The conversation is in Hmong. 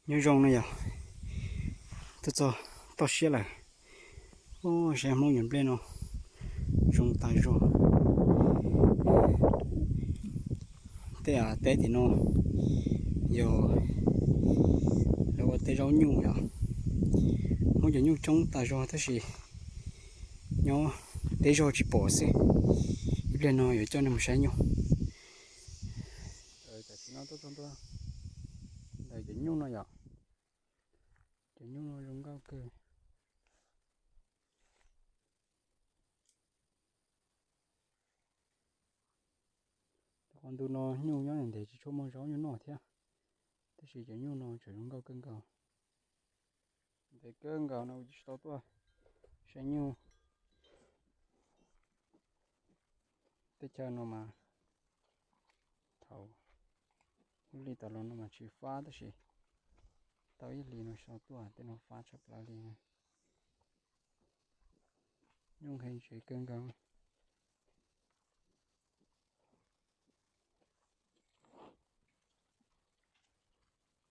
Nyob zoo no yog tuaj txog toj siab lawm. Saib Hmoob yuav nplej no zoo tas zog. Tej teb tim no yog lawv ua teb zaub nyuj yom. Hmoob cov nyuj coob tas zog tab sis nyob teb zog tsis pom xwb. Ib pliag no yuav coj nej mus saib nyuj. Tam sim no tuaj txog ntua ntawm cov nyuj no yom. Cov nyuj no zoo nkauj kawg. Qhov ntu no nyuj nyob ntev tsis tshua muaj zaub nyuj noj thiab, tab sis cov nyuj no tseem zoo nkauj kawg nkaus. Ntev kawg nkaus no kuv tsis tau tuaj saib nyuj. Teb chaws no mas thaum ub li tas los no mas tsis fab tab sis tau ib hlis no tsis tau tuaj, tej no fab tshaj plaws li. Nyuj nqhis ntses kawg nkaus.